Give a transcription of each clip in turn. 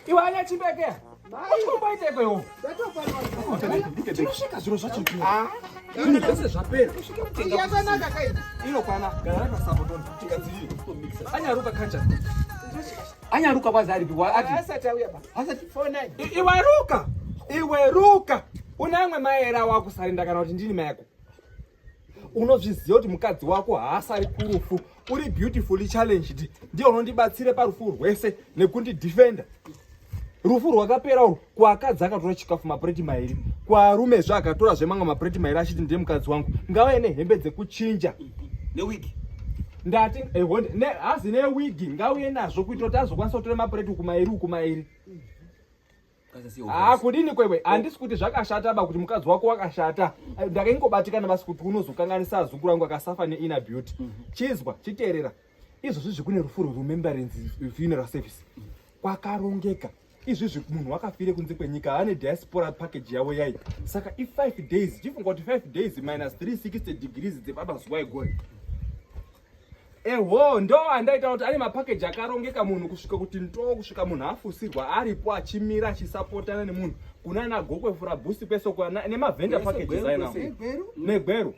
Iwe anya chibeke. Uchikumboiteko iwe. Tinosvika zviro zvacho. Ah. Zvinhu zvese zvapera. Yakanaka kai. Inokwana. Gara pakasapotona. Tigadzirire. Anyaruka kacha. Anyaruka kwazi aripi wa ati. Asati auya ba. Asati. Fonai. Iwe ruka. Iwe ruka. Una amwe mai era wakusarinda kana kuti ndini mai yako. Unozviziva kuti mukadzi wako haasari kurufu. Uri beautifully challenged. Ndiye unondibatsire parufu rwese nekundidefender. Rufu rwakapera urwu kuakadzi akatora chikafu mapureti mairi, kuarume zve akatora zvemamwe mapureti mairi achiti ndiye mukadzi wangu. Ngave nehembe dzekuchinja newigi ndati eh, hazi newigi ngauye nazvo kuitira kuti azokwanisa kutora mapureti uku mairi uku mairi. Ah, kudini kwewe handisi kuti zvakashata ba kuti mukadzi wako wakashata ndakaingobatikana basi kuti unozokanganisa azukuru angu akasafa neinner beauty chizwa chiteerera izvozvi zvekune rufu rweremembrance funeral service kwakarongeka izvizvi munhu wakafire kunze kwenyika ane diaspora package yavo yai saka i5 days chifunga kuti 5 days minus 360 degrees dzepamazuva egore eho ndo andaita kuti ane mapakeji akarongeka munhu kusvika kuti ndo kusvika munhu afusirwa aripo achimira achisapotana nemunhu kuna nagokwe furabhusi kwese nemavhenda packages ainawo negweru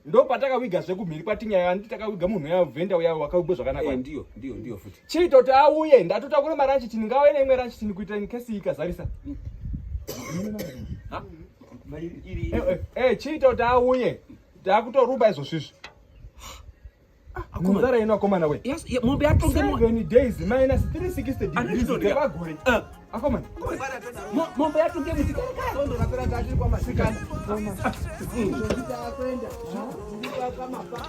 ndo patakawiga zvekumhiri kwatinyaya andi takawiga munhu uya vhenda uya wakawigwa zvakanaka eh, ndiyo ndiyo ndiyo futi chiitoti auye ndatotakura maranchitini ngauye neimwe ranchitini kuitira in case ikazarisa eh, eh, chiitoti auye takutorumba izvozvizvi Nzara ino akomana we. Yes, mombe yatonge 7 days minus 360 degrees dzepagore. Eh. Akomana. Mombe yatonge muti kare kare. Sondo rapera tachiri kwamasikana. Takuenda. Tiri pamapa.